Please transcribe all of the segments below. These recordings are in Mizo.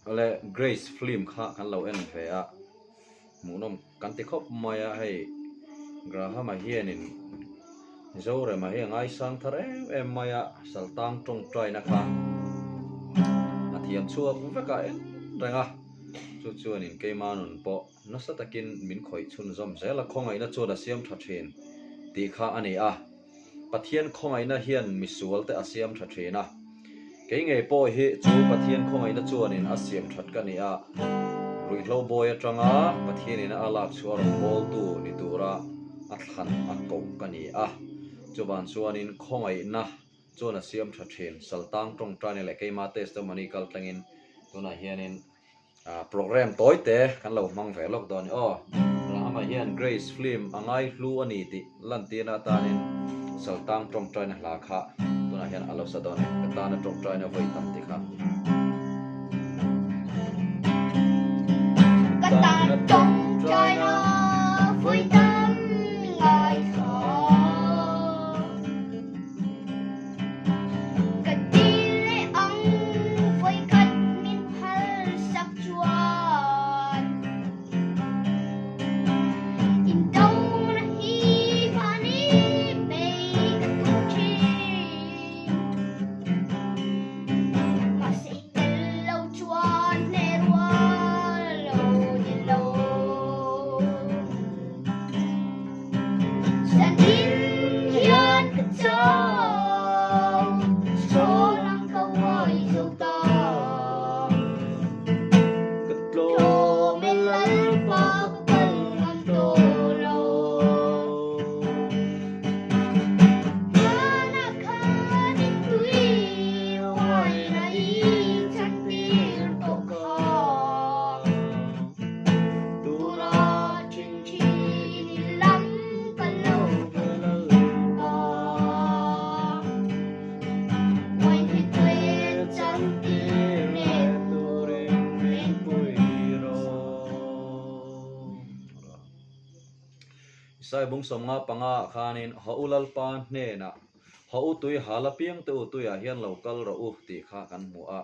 Awle Grace film kha kan lo en ve a, hmuhnawm kan ti khawp mai a, hei Graham-a hianin Zorema hi a ngaisang thar em em mai a, Saltang tawngtaina kha a thiam chhuak vek a en reng a, chu chuanin keima nun pawh nasa takin min khawih chhunzawm zel a, khawngaihna chuan a siam tha thin tih kha a ni a. Pathian khawngaihna hian misual te a siam tha thin a, kei ngei pawh hi chu Pathian khawngaihna chuanin a siam that ka ni a, ruihhlo bawi atanga Pathianina a lak chhuah rawngbawltu ni tura a thlan a koh ka ni a, chuvan chuanin khawngaihna chuan a siam tha thin, Saltang tawngtaina leh keima testimony kal tlangin tunah hianin Program tawi te kan lo hmang ve lawk dawn i aw. Amah hian Grace film a ngai hlu a ni tih lantirna atanin Saltang tawngtaina hla kha tunah hian a lo sa dawn e. Ka tana tawngtaina vawi tam tih kha. Ka tana tawngtaina vawi tam ngaithla. Ka ti leh ang vawikhat min phal sak chuan Indona hi mahni bei ka tum thin. Mahse i tel lo chuan hneh rual lo ni lo. Zanin hian ka chau, chhawn ang ka uai zo ta. Ka tlawm e Lalpa ka kal ngam tawh lo. Hmanah khan in tui uaina in chantir tawh kha. Tura Isai bung 55 ah khanin Haw u Lalpa hnenah Haw u tui hal apiang te u tuiah hian lo kal rawh u tih kha kan hmu a.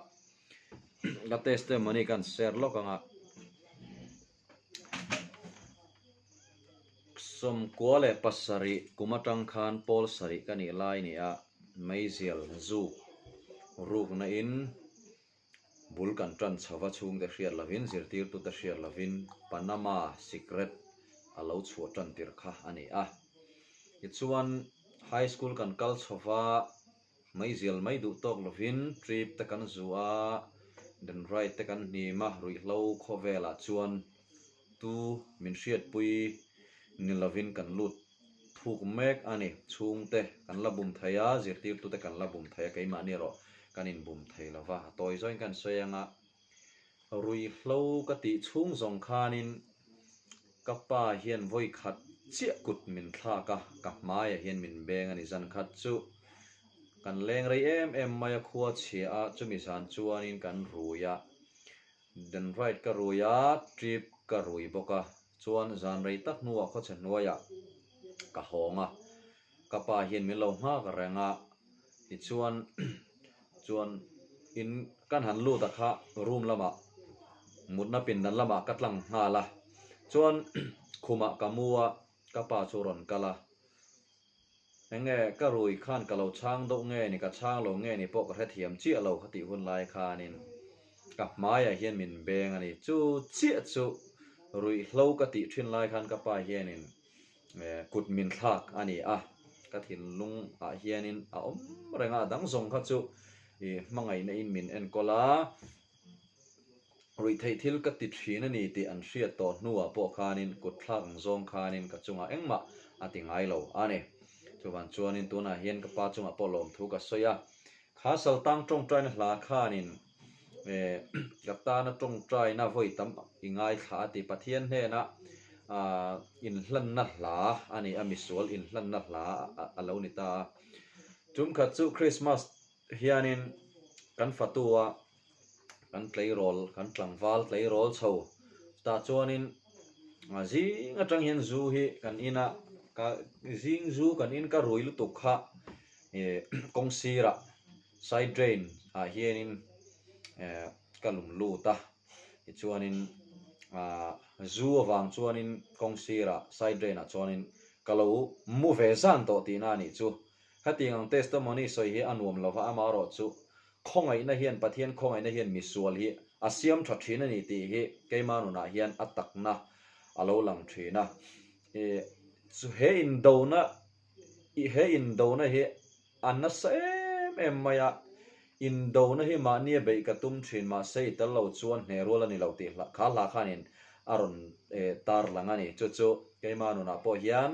Ka testimony kan share lawk ang a. 97 kum atang khan pawl sarih ka nih lai ni a, meizial zuk rukna in bul kan tan chho va chhungte hriat lovin zirtirtute hriat lovin Panama sikret a lo chhuah tan tir kha a ni a. Tichuan high school kan kal chho va Meizial mai duh tawk lovin trip te kan zu a, dendrite te kan hnim a, ruihhlo khawvelah chuan tu min hriatpui ni lovin kan lut thuk mek a ni. Chhungte kan la bum thei a, zirtirtute kan la bum thei a, keimahni erawh kan inbum thei lo va, a tawi zawngin kan sawi ang a, ruihhlo ka tih chhung zawng khanin Ka pa hian vawi khat chiah kut min thlak a, ka hmaiah hian min beng a ni. Zan khat chu kan leng rei em em mai a, khua chhia a, chumi zan chuanin kan rui a, Denrite ka rui a, trip ka rui bawk a, chuan zan rei tak hnuah khawchhe hnuaiah ka hawng a, ka pa hian min lo nghak reng a, tichuan chuan in kan han lut a kha room lamah mutna pindan lamah ka tlang nghal a, chuan khumah ka mu a, ka pa chu rawn kal a, enge ka rui khan ka lo chhang deuh nge ni ka chhang lo nge ni pawh ka hrethiam chiah lo ka tih hun lai khanin ka hmaiah hian min beng a ni, chu chiah chu ruihhlo ka tih thin lai khan ka pa hianin Kut min thlak a ni a, ka thinlung ah hianin a awm reng a, a dang zawng kha chu i hmangaihna in min enkawl a, ruihtheih thil ka ti thin a ni tih an hriat tawh hnuah pawh khanin kut thlak ang zawng khanin ka chungah engmah a ti ngai lo a ni. Chuvang chuanin tunah hian ka pa chungah pawh lawmthu ka sawi a, kha Saltang tawngtaina hla khanin Ka tana tawngtaina vawi tam i ngaithla a ti. Pathian hnena inhlanna hla a ni a, misual inhlanna hla a lo ni ta a. Tumkhat chu Krismas hianin kan fatua kan tleirawl, kan tlangval tleirawl chho tah chuanin zing atang hian zu hi kan in a, ka zing zu kan in ka rui lutuk kha kawng sirah Side drain ah hianin ka lum lut a. Tichuanin ah zu avang chuanin kawng sirah side drain ah chuanin ka lo mu ve zan tawh tihna a nih chu. Hetiang ang testimony sawi hi a nuam lova amaherawh chu khawngaihna hian Pathian khawngaihna hian misual hi a siam tha thin a ni tih hi keima nunah hian a takna a lo lang thin a. Ih chu he indona ih he indona hi a nasa em em mai a, indona hi mahnia beih ka tum thin mahse i tel lo chuan hneh rual a ni lo tih hla kha hla khanin a rawn tar lang a ni. Chu chu keima nunah pawh hian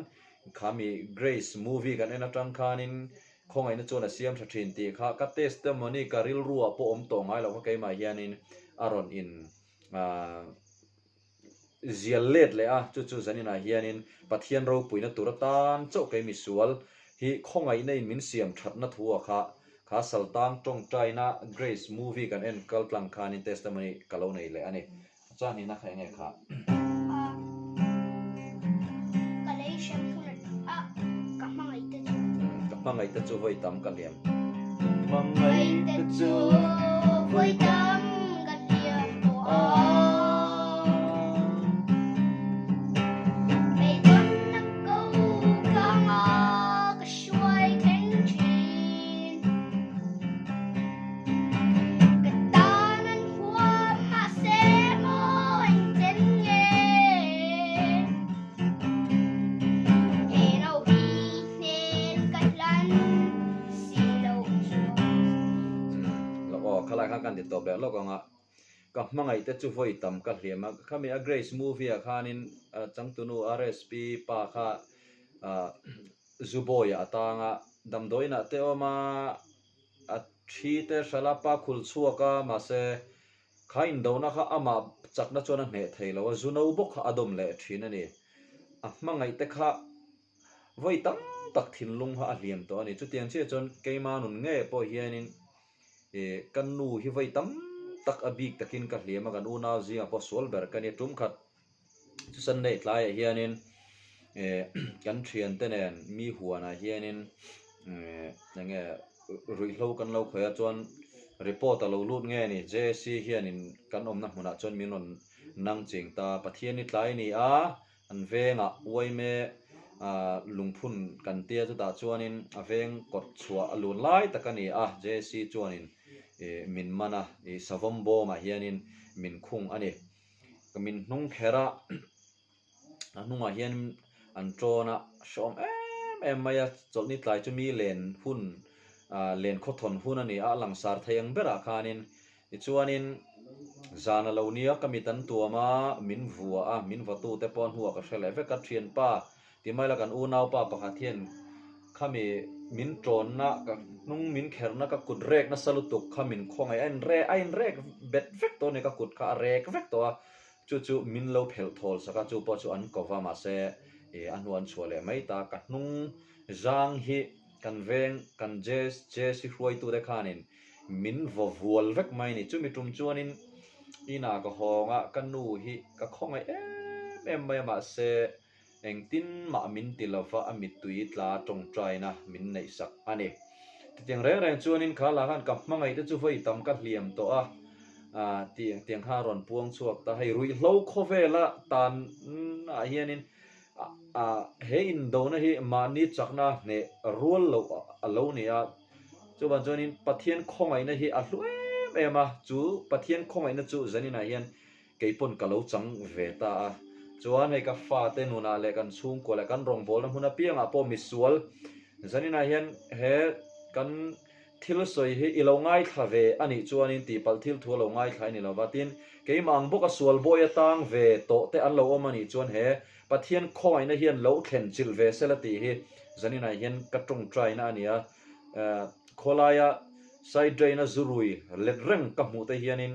khami Grace movie kan en atang khanin khawngaihna chuan a siam tha thin tih kha ka testimony ka rilruah pawh awm tawh ngai loh kha keimah hianin a rawn in ah Zial let leh a, chu chu zaninah hianin Pathian ropuina tur atan chauh kei misual hi khawngaihna in min siam thatna thu a kha, kha Saltang tawngtaina Grace movie kan en kal tlang khanin testimony ka lo nei leh a ni. Chuan nihna kha enge kha? Ka lei hrem thung a, ka hmangaih te chu. Ka hmangaih te chu vawi tam ka hliam. Hmangaih te chu vawi tam ka hliam tawh a. Beidawnna ko tlanga ka hruai thleng thin. Ka tan an huam mahse maw engchen nge? He no hi hnen ka hlan si loh chuan. Lawk aw, khalai khan kan ti tawp leh lawk ang a, ka hmangaih te chu vawi tam ka hliam a, khami a Grace movie ah khanin changtunu RSP pa kha Zubawi ah a tang a, damdawiin ah te awm a, a thi te hralh a, pa khul chhuak a, mahse Kha indona kha amah chakna chuan a hneh thei lo a, zu no bawk kha a dawm leh thin a ni. A hmangaih te kha vawi tam tak thinlung kha a hliam tawh a ni. Chutiang chiah chuan keima nun ngei pawh hianin ih ka nu hi vawi tam tak a bik takin ka hliam a, kan unau zingah pawh sual ber ka ni a, tum khat Chu Sunday tlaiah hianin eh kan thiante nen mi huanah hianin eh enge ruihhlo kan lo khawih a chuan report a lo lut nge ni JC hianin kan awmna hmunah chuan min rawn nang ching ta Pathian i tlai a ni a an vengah uaime ah lungphun kan tia chutah chuanin a veng kawt chhuah a lun lai tak a ni a JC chuanin eh min man a ih savawm bawmah hianin min khung a ni. Ka min hnung kher a, a hnungah hian an tawn a, hreawm em em mai a, chawlhni tlai chu mi len hun ah len khawthawn hun a ni a, a langsar thei ang berah khanin tichuanin zan a lo nia ka mit an tuam a, min vua a, min vatute pawh a hnuah ka hre leh vek a, thianpa Ti mai la kan unaupa pakhat hian khami min tawnna ka hnung min kherna ka kut rek nasa lutuk kha min khawngaih a in rek a in rek bet vek tawh a ni ka kut kha a rek vek tawh a chu chu min lo phelh thawl sak a chu pawh chu an ko va mahse ih a hnu an chhuah leh mai ta ka hnung zang hi kan veng kan JC hruaitute khanin min vaw vual vek mai a ni chumi tum chuanin inah ka hawng a ka nu hi ka khawngaih em em mai a mahse Engtin mah min ti lova a mittui tla tawngtaina min neihsak a ni. Titiang reng reng chuanin kha lah khan ka hmangaih te chu vawi tam ka hliam tawh a, ah tih tiang kha a rawn puang chhuak ta. Hei ruihhlo khawvela tan ah hianin ah he indona hi mahni chakna hneh rual loh a lo ni a, chuvang chuanin Pathian khawngaihna hi a hlu em em a, chu Pathian khawngaihna chu zaninah hian Kei pawn ka lo chang ve ta a, chuan hei ka fate nunah leh kan chhungkua leh kan rawngbawlna hmun apiangah pawh misual zaninah hian he kan thil sawi hi i lo ngaithla ve a nih chuanin tihpalh thil thu a lo ngaithla i ni lo va, tin keimah ang bawka sual bawi atang ve tawh te an lo awm a nih chuan he Pathian khawngaihna hian lo thlen chilh ve sela tih hi zaninah hian ka tawngtaina a ni a, khawlaia side drain-a zurui let reng ka hmuh te hianin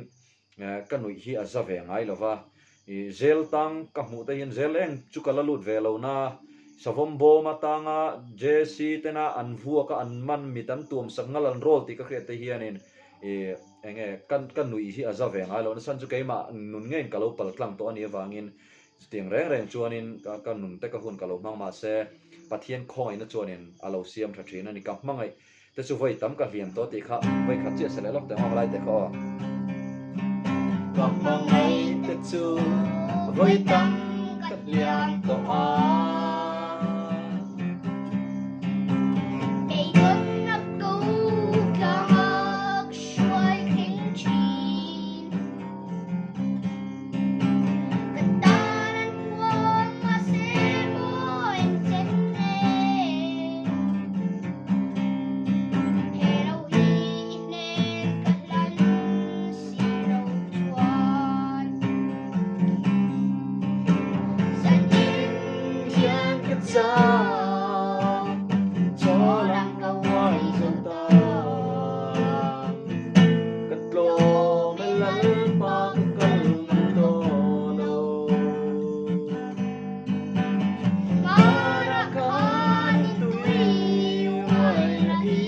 Ka nuih hi a za ve ngai lo va, i zel tang ka hmuh te hian zel eng chu ka la lut ve lo na, savawm bawm atanga JC tena an vuak a an man mit an tuam sak ngal an rawl tih ka hriat te hianin i enge ka ka nuih hi a za ve ngai lo na chhan chu keimah nun ngeiin ka lo pal tlang tawh a nih avangin chutiang reng reng chuanin ka ka nun te ka hun ka lo hmang mahse Pathian khawngaihna chuanin a lo siam tha thin a ni ka hmangaih Te chu vawi tam ka hliam tawh tih kha vawi khat chiah se leh lawk teh ang lai te kha aw. Ka hmangaih te chu vawi tam ka hliam tawh a. Beidawnna ko tlangak hruai thleng thin. Ka tan an huam mahse maw engchen nge. He lo hi i hnen ka hlan si lo chuan. Zan in hian ka chau, chawl ang ka uai zo ta. Ka tlawm e Lalpa ka kal ngam tawh lo. Mara khan i tui uaina i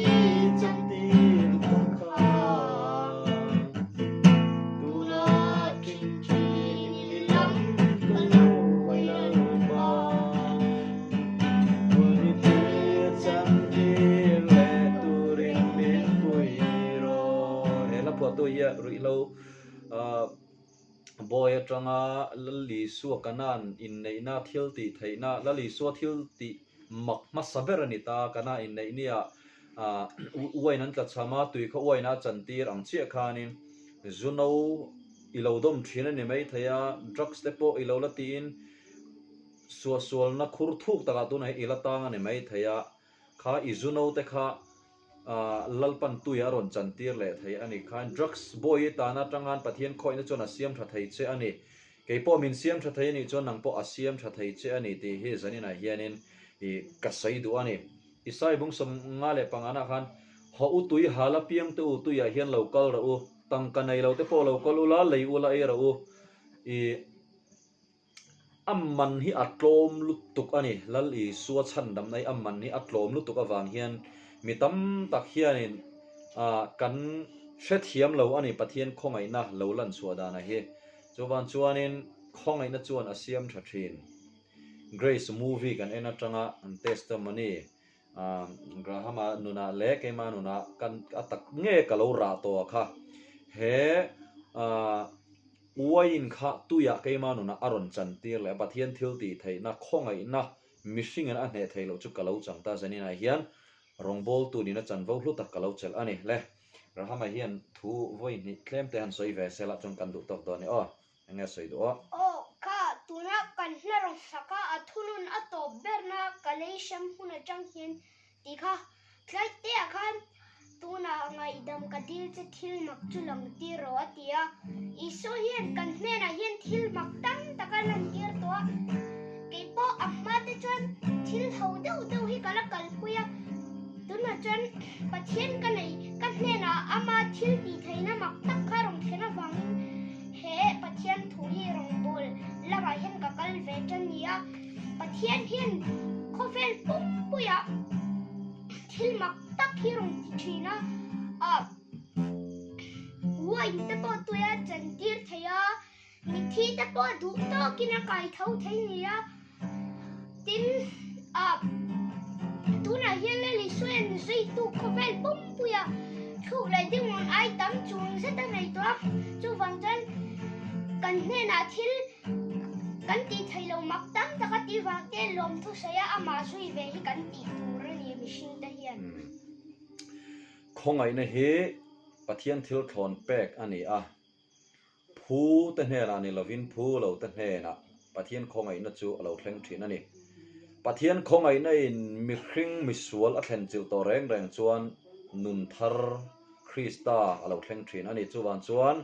chantir tawh kha. Tuna ṭhingṭhin i lam ka lo hawi Lalpa. Tui thil chantir leh turin min pui rawh. He hla phuahtu hi a ruihhlo bawi atanga Lal Isua Kanan inneihna thil tih theihna, Lal Isua thil tih mak hmasa ber a ni ta. Kanan inneih nia uain an tlachham a, tui kha uaina a chantir ang chiah khanin zuno i lo dawm thin a ni maithei a, drugs te pawh i lo la tiin Suahsualna khur thuk takah tunah hi i la tang a ni mai thei a, kha i zuno te kha Lalpan tui a rawn chantir leh thei a ni. Khain drugs bawi i tan atangan Pathian khawihna chuan a siam tha thei che a ni. Kei pawh min siam tha thei a nih chuan nang pawh a siam tha thei che a ni tih hi zaninah hianin i ka sawi duh a ni. Isai bung 55 nah khan, Haw u tui hal apiang te u tuiah hian lo kal rawh u, tangka nei lo te pawh lo kal ula, lei ula ei rawh u, i A man hi a tlawm lutuk a ni. Lal Isua chhandamna hi a man hi a tlawm lutuk avang hian mi tam tak hianin kan hrethiam lo a ni Pathian khawngaihna lo lan chhuah dana hi. Chuvang chuanin khawngaihna chuan a siam tha thin. Grace movie kan en atanga an testimony Graham-a nunah leh keima nunah kan a tak nge ka lo rah tawh a kha. He Uaiin kha tuiah keima nunah a rawn chantir leh a, Pathian thil tih theihna, khawngaihna, mihringin a hneh theih loh chu ka lo chang ta. Zaninah hian rawngbawltu nihna chanvo hlu tak ka lo chelh a ni. Le, Rahama hian thu vawi hnih tlem te han sawi ve se lah chuan kan duh tawk dawn e aw. Eng nge a sawi duh aw? Aw, kha tuna kan hla rawn sak a, a thunun a tawp berna ka lei hrem hun atang hian Ti kha tlai te ah khan tunah ngaihdam ka dil che thil mak chu lang tir rawh a ti a. Isua hian kan hnenah hian thil mak tam tak a lan tir tawh a. Kei pawh a hma te chuan thil ho deuh deuh hi ka la kalpui a. Tunah chuan Pathian ka nei ka hnenah ama thil tih theihna mak tak kha rawn thlen avangin he Pathian thu hi rawngbâwl lamah hian ka kal ve tan ni a. Pathian hian khawvel pumpuiah thil mak tak hi rawn ti thin a, ah wine te pawh tui a chantir thei a, mitthi te pawh duh tawkin a kai tho thei ni a, tin ah tunah hian Lal Isua hian zuitu khawvel pumpuiah thluk leh ding rawn ai tam chung zet a nei tawh a, chuvang chuan kan hnenah thil Kan tih theih lo mak tam tak a tih vang te lawm thusawi a amah zui ve hi kan tih tur a ni mihring te hian. Khawngaihna hi Pathian thil thlawn pek a ni a, phu te hnenah ni lovin phu lo te hnenah Pathian khawngaihna chu a lo thleng thin a ni. Pathian khawngaihna in mihring misual a thlen chilh tawh reng reng chuan nun thar Krista a lo thleng thin a ni. Chuvang chuan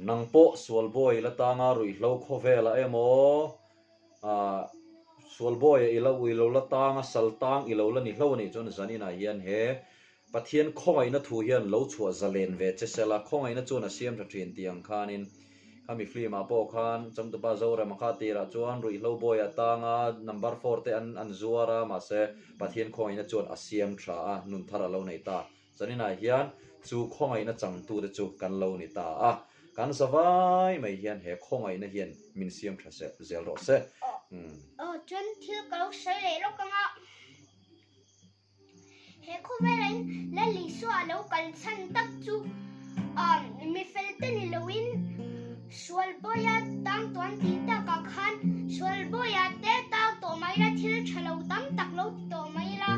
nang pawh sualbawi i la tang a, ruihhlo khawvelah emaw, ah, sualbawi i lo i lo la tang a, sal tang i lo la ni hlo a nih chuan zaninah hian he Pathian khawngaihna thu hian lo chhuah zalen ve che sela, khawngaihna chuan a siam tha thin tih ang khanin khami film-ah pawh khan Changtupa Zorema kha tirah chuan ruihhlo bawi a tang a, number four te an an zuar a, mahse Pathian khawngaihna chuan a siam tha a, nun thar a lo nei ta. Zaninah hian chu khawngaihna changtute chu kan lo ni ta a, kan za vai mai hian he khawngaihna hian min siam tha zel rawh se. Aw chuan thil ka lo sawi leh lawk ang a. He khawvelah in Lal Isua a lo kal chhan tak chu mi fel te ni loin Sual bawia tang tuan tih takah khan sual bawia te tang tawh mai la, thil tha lo tam tak lo ti tawh mai la,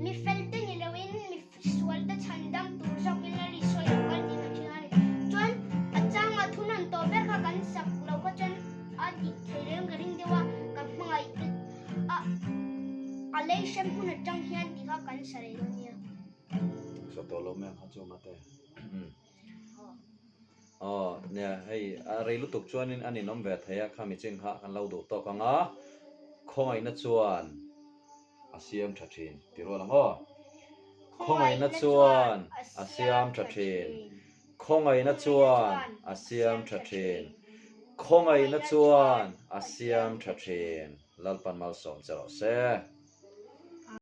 mi fel te ni loin mi sual te chhan dam tur zawkin Lal Isua i lo kal tih kan hria a ni. Chuan a changa thunawn tawh ber kha kan sak lo kha chuan a dik thei reng ka ring deuh a, ka hmangaih te a a lei hrem hun atang hian tih kha kan sa rei dawn nia. Sa tawh lo mai ang kha chu mate. Aw nia hei a rei lutuk chuanin a ninawm ve thei a khami chin kha kan lo duh tawk ang a, khawngaihna chuan a siam tha thin ti rual ang aw. Khawngaihna chuan a siam tha thin, khawngaihna chuan a siam tha thin, khawngaihna chuan a siam tha thin, Lalpan malsawm che rawh se.